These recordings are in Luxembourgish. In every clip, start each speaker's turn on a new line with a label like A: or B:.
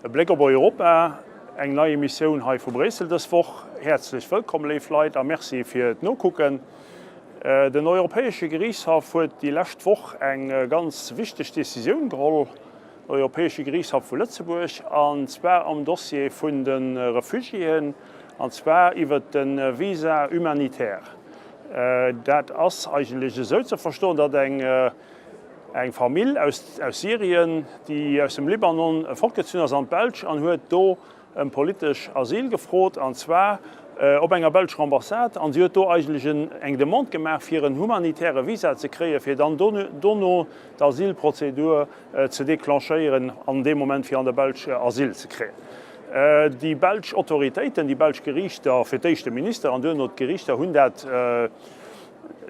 A: E Bléck op Europa, eng nei Emissioun hei vu Bréissel dës Woch. Häerzlech wëllkomm, léif Leit, a Merci fir d'Nokucken. Den Europäesche Geriichtshaff huet déi lescht Woch eng ganz wichteg Decisioun geholl, den Europäesche Geriichtshaff vu Lëtzebuerg, an zwar am Dossier vun de Refugiéen, an zwar iwwert de Visa humanitaire. Dat ass eigentlech esou ze verstoen, datt eng Eng Famill aus Syrien, déi aus dem Libanon fortgezunn ass an d'Belsch an huet do ëm politesch Asyl gefrot, an zwar op enger belscher Ambassade. An si huet do eigentlech eng Demande gemaach, fir en humanitäre Visa ze kréien, fir dann dono d'Asylprozedur ze declenchéieren an deem Moment fir an der Belsch Asyl ze kréien. Déi belsch Autoritéiten, déi belsch Geriichter, fir d'éischt de Minister an duerno d'Geriichter hunn dat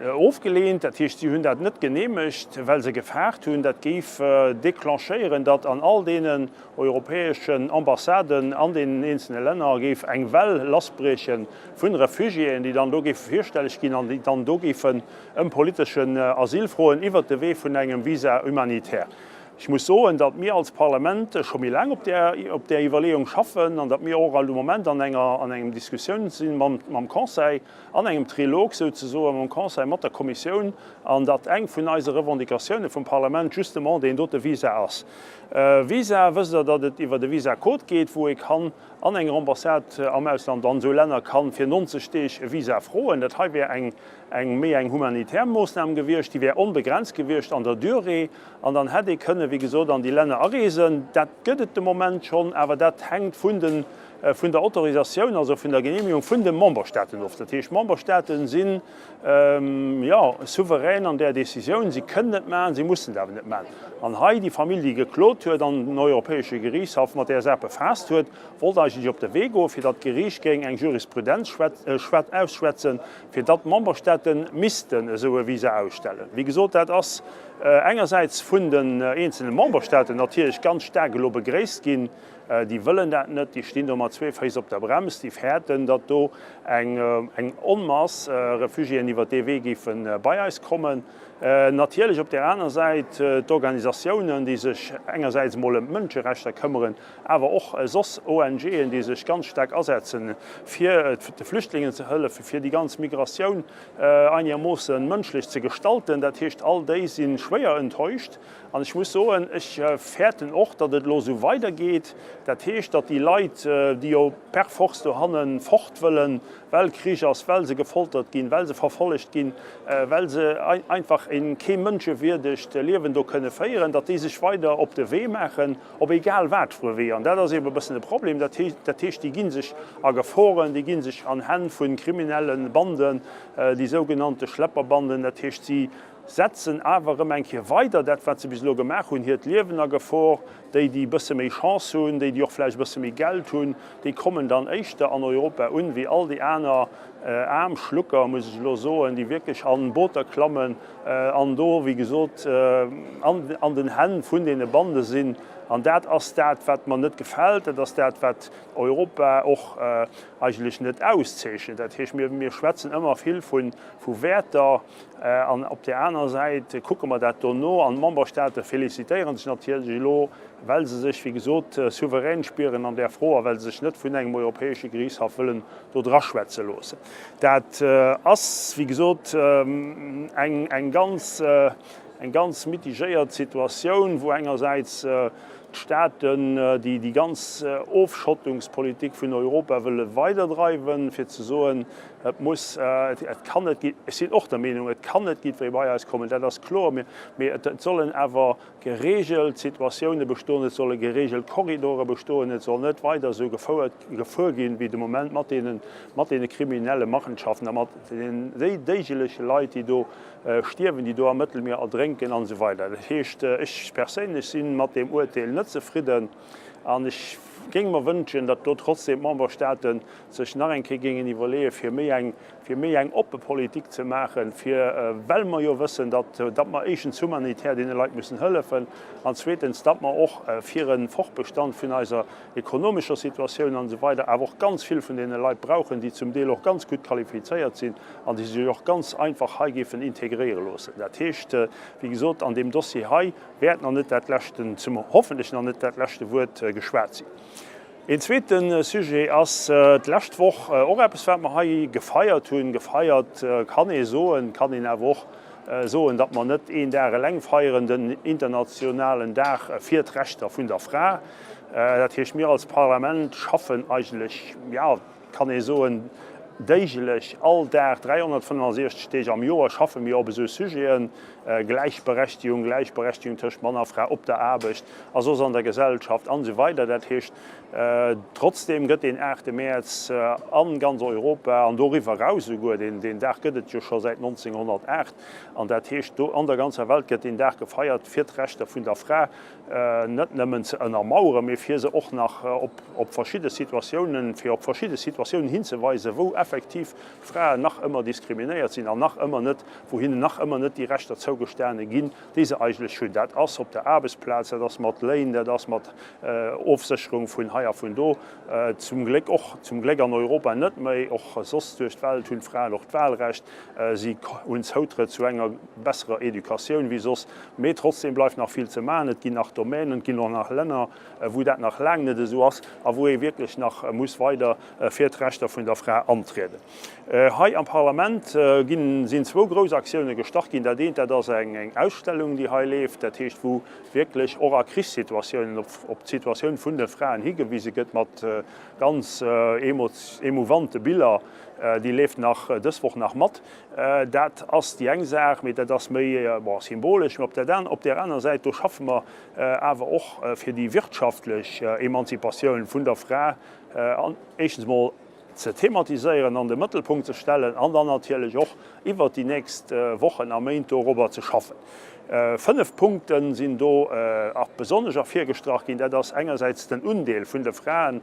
A: Ofgeleent, dat heescht, si hunn dat net geneemegt, well se gefaart hunn, dat géif declenchéieren, datt an all deenen europäeschen Ambassaden an deenen eenzelne Länner géif eng Well lassbrieche vu Refugiéen, déi dann do géife virstelleg ginn an déi dann do géifen ëm politeschen Asyl froen iwwert de Wee vun engem Visa humanitaire. Ech muss soen, datt mir als Parlament scho méi laang op där op där Iwwerleeung schaffen an datt mir och al de Moment an enger an engem Diskussioun si mam Conseil, an engem Trilog souzesoe mam Conseil, mat der Kommissioun, an datt eng vun eise Revendicatioune vum Parlament justement deen dote Visa ass. Visa, wësst Der, datt et iwwert e Visacode geet, wou ee kann an enger Ambassade am Ausland, an esou Länner, kann fir 90 Deeg e Visa froen. Dat hei wär eng, eng méi eng humanitär Moossnam gewiescht, déi wär onbegrenzt gewiescht an der Durée, an dann hätt ee kënne, wéi gesot, an déi Länner areesen. Dat gëtt et de Moment schonn, awer dat hänkt vun den vun der Autorisatioun, also vun der Genehmigung vun de Memberstaaten of. Dat heescht, d'Memberstaaten si jo souverän an där Décisioun. Si kënnen et maachen, si mussen et awer net maachen. An hei, déi Famill, déi geklot huet an den Europäesche Geriichtshaff mat där Saach befaasst huet, wollt eigentlech op de Wee goen, fir datt d'Geriicht géing eng Jurisprudenz ausschwätzen, fir datt d'Memberstaaten missten esou e Visa ausstellen. Wéi gesot, dat ass engersäits vun den eenzelne Memberstaaten natierlech ganz staark elo begréisst ginn, Déi wëllen dat net, déi stinn do mat zwee Féiss op der Brems, déi fäerten, datt do eng Onmass Refugiéen iwwer dee Wee géife bei eis kommen. Natierlech op där aner Säit d'Organisatiounen, déi sech engersäits emol ëm d'Mënscherechter këmmeren, awer och soss ONGen, déi sech ganz staark asetzen, fir de Flüchtlingen ze hëllefen, fir déi ganz Migratioun einegermoosse mënschlech ze gestalten. Dat heescht, all déi si schwéier enttäuscht. An ech muss soen, ech fäerten och, datt et elo esou weidergeet. Dat heescht, datt déi Leit, déi jo per force dohanne fort wëllen, well Krich ass, well se gefoltert ginn, well se verfollegt ginn, well se einfach kee mënschewierdegt Liewen do kënne féieren, datt déi sech weider op de Wee maachen, op egal wat fir e Wee. An dat ass eebe e bëssen de Problem. Dat heescht, déi gi sech a Geforen, déi gi sech an Hänn vu kriminelle Banden, déi sougenannte Schlepperbanden. Dat heescht, si setzen awer erëm eng Kéier weider dat, wat se bis elo gemaach hunn, hiert Liewen a Gefor. Déi, déi e bësse méi Chance hunn, déi, déi och vläicht e bësse méi Geld hunn, déi kommen dann éischter an Europa un, wéi all déi aner aarm Schlucker, muss ech elo soen, déi wierklech an Booter klammen an do, wéi gesot, an den Hänn vun deene Bande sinn. An dat ass dat, wat mer net gefält. Dat ass dat, wat Europa och eigentlech net auszeechent. Dat heescht, mir schwätzen ëmmer vill vu Wäerter, An op där aner Säit kucke mer dat do no. An d'Memberstaate felicitéiere sech natierlech elo, well se sech, wéi gesot, souverän spieren an där Fro a well se sech net vun engem europäesche Geriichtshaff wëllen do draschwätze loossen. Dat ass, wéi gesot, eng ganz, eng ganz mitigéiert Situatioun, wou engersäits d'Staaten, déi déi ganz Ofschottungspolitik vun Europa wëlle weiderdreiwen, fir ze soen, Et muss, et kann net, ech sinn och der Meenung, et kann net jiddweree bei eis kommen, dat ass kloer, mee et sollen awer geregelt Situatioune bestoen, et solle geregelt Korridore bestoen, et soll net weider esou gefouert, gefuer ginn, wéi de Moment mat deene, mat deene kriminelle Machenschaften a mat deenen déideleche Leit, déi do stierwen, déi do am Mëttelmier erdrénken an esou weider. Dat heescht, ech perséinlech si mat deem Uerteel net zefridden an ech géing mer wënschen, datt do trotzdem d'Memberstaaten sech nach eng Kéier géingen iwwerleeën, fir méi. eng, fir méi eng oppe Politik ze maachen, fir, well mer jo wëssen, datt, datt mer éischtens humanitär deene Leit mussen hëllefen an zweetens, datt mer och fir e Fortbestand vun eiser ekonomescher Situatioun an esou weider awer och ganz vill vun deene Leit brauchen, déi zum Deel och ganz gutt qualifizéiert sinn an déi sech och ganz einfach hei géifen integréiere loossen. Dat heescht, wéi gesot, an deem Dossier hei wäert nach net dat leschten, zum hoffentlech nach net dat leschte Wuert geschwat sinn. Een zweete Sujet ass d'lescht Woch och eppes, wat mer hei gefeiert hunn. Gefeiert kann ee soen, kann een awer och soen, datt mer net een Dag eleng feieren, den internationalen Dag fir d'Rechter vun der Fra. Dat heescht, mir als Parlament schaffen eigentlech, jo, kann ee soen, déiglech, all Dag, 365 Deeg am Joer schaffe mir op esou Sujeten, Gläichberechtigung, Gläichberechtigung tëscht Mann a Fra op der Aarbecht a soss an der Gesellschaft an esou weider. Dat heescht, trotzdeem gëtt deen aachte Mäerz a ganz Europa an doriwwer eraus esouguer, deen Dag gëtt et jo scho säit 1908, an dat heescht, do an der ganzer Welt gëtt deen Dag gefeiert, fir d'Rechter vun der Fra net nëmmen ze ënnermaueren, mee fir se och nach op verschidde Situatiounen, fir op verschidde Situatiounen hinzeweisen, wou effektiv Fraen nach ëmmer diskriminéiert sinn an nach ëmmer net, wou hinnen nach ëmmer net déi Rechter zougestane ginn, déi se eigentlech hunn. Dat ass op der Aarbechtsplaz, dat ass mat Léin, dat ass mat Ofsécherung vun hei a vun do. Zum Gléck och, zum Gléck an Europa net méi, och soss duerch d'Welt hunn d'Fraen och d'Wahlrecht, si hunn Zoutrëtt zu enger besserer Educatioun wéi soss. Mee trotzdem bleift nach vill ze maachen. Et ginn nach Domänen, et ginn och nach Länner, wou dat nach laang net esou ass a wou ee wierklech nach muss weider fir d'Rechter vun der Fra antrieden. Hei am Parlament ginn, sinn zwou grouss Aktioune gestart ginn. Dat eent, dat ass eng Ausstellung, déi hei leeft, dat heescht, wou wierklech och a Krichssituatiounen op d'Situatioun vun de Fraen higewise gëtt mat ganz emouvante Biller. Déi leeft nach dës Woch nach mat. Dat ass déi eng Saach, mee dat ass méi, bon, symbolesch. Mee op der op där aner Säit, do schaffe mer awer och fir déi wirtschaftlech Emanzipatioun vun der Fra éischtens emol ze thematiséieren, an de Mëttelpunkt ze stellen an dann natierlech och iwwert déi nächst Wochen a Méint dorobber ze schaffen. Fënnef Punkte sinn do besonnesch ervirgestrach ginn. Dat ass engersäits den Undeel vun de Fraen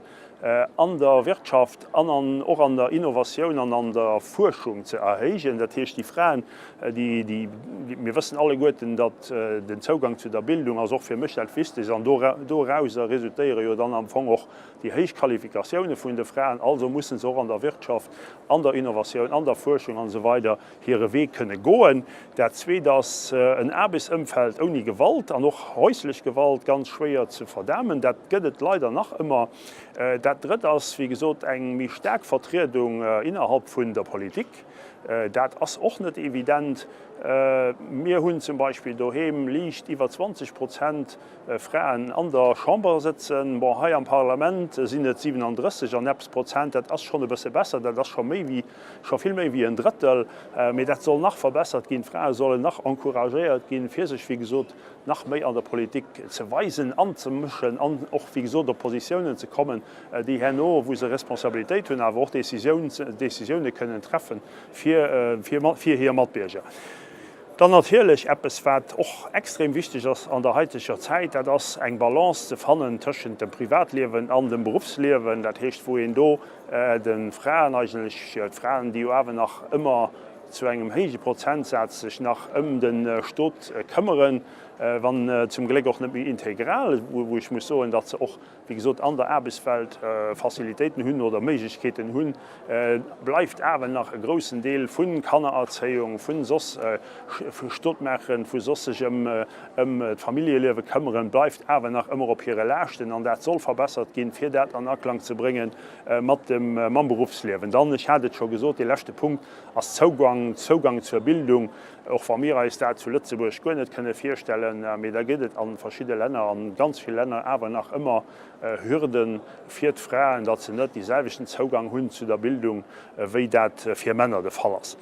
A: an der Wirtschaft an an och an der Innovatioun an an der Fuerschung ze erhéijen. Dat heescht, déi Fraen, déi, déi, mir wëssen alleguerten, datt den Zougang zu der Bildung ass och fir mech dat Wichtegst an dorauser resultéiere jo dann am Fong och déi héich Qualifikatioune vun de Fraen. Also mussen se och an der Wirtschaft, an der Innovatioun, an der Fuerschung an esou weider hire Wee kënne goen. Dat Zweet ass en Aarbechtsëmfeld ouni Gewalt an och häuslech Gewalt ganz schwéier ze verdamen. Dat gëtt et leider nach ëmmer. Dat Drëtt ass, wéi gesot, eng méi staark Vertriedung innerhalb vun der Politik. Dat ass och net evident. Mir hunn zum Beispill doheem liicht iwwer 20 Prozent Fraen an der Chamber sëtzen. Bon, hei am Parlament sinn et 37 an eppes Prozent. Dat ass schonn e bësse besser. Dat ass scho méi wéi Scho vill méi wéi en Drëttel. Mee dat soll nach verbessert ginn. D'Frae sollen nach encouragéiert ginn, fir sech, wéi gesot, nach méi an der Politik ze weisen, anzemëschen an och, wéi gesot, op Positiounen ze kommen, déi herno, wou se Responsabilitéit hunn, awer och Décisioune kënnen treffen fir hir Matbierger. Dann natierlech eppes, wat och extrem wichteg ass an der haiteger Zäit, dat ass eng Balance ze fannen tëschent dem Privatliewen an dem Beruffsliewen. Dat heescht, wou een do de Fraen eigentlech, d'Fraen, déi jo awer nach ëmmer zu engem héije Prozentsaz sech nach ëm de Stot këmmeren, wann zum Gléck och net méi integral, wou ech muss soen, datt se och, wéi gesot, an der Aarbechtswelt Facilitéiten hunn oder Méiglechkeeten hunn, bleift awer nach e groussen Deel vu Kannererzéiung, vu soss Stotmaachen, vu soss sech ëm d'Familljeliewe këmmeren, bleift awer nach ëmmer op hire Laaschten. An dat soll verbessert ginn, fir dat an Aklang ze brénge mat dem, mam Beruffsliewen. Dann, ech hat et scho gesot, dee leschte Punkt ass Zougang, Zougang zur Bildung. Och wa mir eis dat zu Lëtzebuerg guer net kënne virstellen, mee da gëtt et a verschidde Länner, a ganz vill Länner awer nach ëmmer Hürde fir d'Fraen, datt se net dee selwechten Zougang hunn zu der Bildung, wéi dat fir Männer de Fall ass.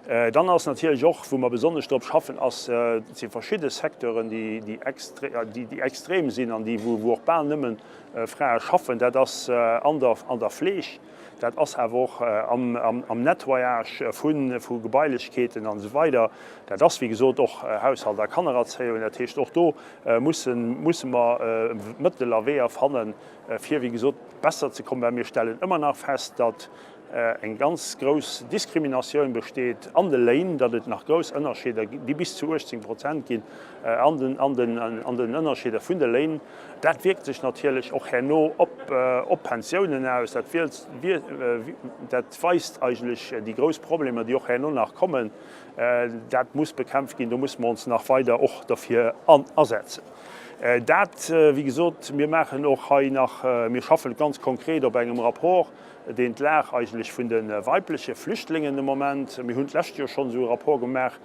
A: Dann ass natierlech och, wou mer besonnesch drop schaffen, ass, et si verschidde Secteuren, déi extrem sinn an déi, wou och bal nëmme Frae schaffen, dat ass an der Fleeg. Dat ass awer och am Nettoyage vu Gebailechkeeten an esou weider. Dat ass, wéi gesot, och Haushalt a Kannererzéiung. Dat heescht, och do musse mer Mëttel a Weeër fannen, fir, wéi gesot, besser ze kommen, well mir stellen ëmmer nach fest, datt. eng ganz grouss Diskriminatioun besteet an de Léin, datt et nach grouss Ënnerscheeder, déi bis zu 18 Prozent ginn, an den, an den, an den Ënnerscheeder vun de Léin. Dat wierkt sech natierlech och herno op, op d'Pensiounen aus. Dat dat weist eigentlech déi grouss Problemer, déi och herno nach kommen. Dat muss bekämpft ginn, do musse mer ons nach weider och derfir asetzen. Dat, wéi gesot, mir maachen och hei nach, mir schaffen ganz konkret op engem Rapport, deen d'Lag eigentlech vun de weibleche Flüchtlingen de Moment, mir hunn d'lescht Joer schonn esou e Rapport gemaach,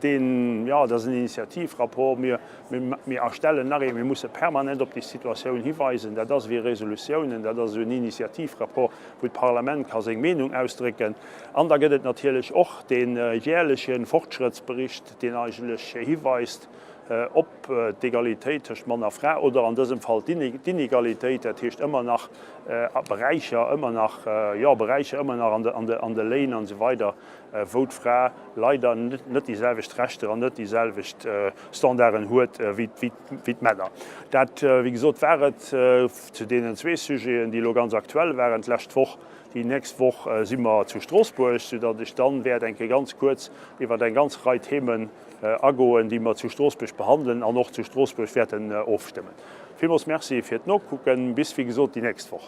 A: deen, jo, dat ass en Initiativrapport, mir, mir erstellen nach een, mir musse permanent op déi Situatioun hiweisen, dat ass ewéi Resolutiounen, dat ass esou en Initiativrapport, wou d'Parlament ka seng Meenung ausdrécken. An da gëtt et natierlech och dee jährleche Fortschrëttsbericht, deen eigentlech hiweist op d'Egalitéit tëscht Mann a Fra oder an dësem Fall d'Inegalitéit, dat heescht ëmmer nach Beräicher, ëmmer nach, jo, Beräicher ëmmer nach an de Léin an esou weider, wou d'Fra leider net déi selwecht Rechter an net déi selwecht Standarden huet wéi d'Männer. Dat, wéi gesot, war et zu deenen zwee Sujeten, déi elo ganz aktuell waren d'lescht Woch. Déi nächst Woch si mer zu Stroossbuerg, soudatt ech dann wäert eng Kéier ganz kuerz iwwer eng ganz Rei Themen agoen, déi mer zu Stroossbuerg behandelen an och zu Stroossbuerg wäerten ofstëmmen. Villmools Merci fir d'Nokucken. Bis, wéi gesot, déi nächst Woch.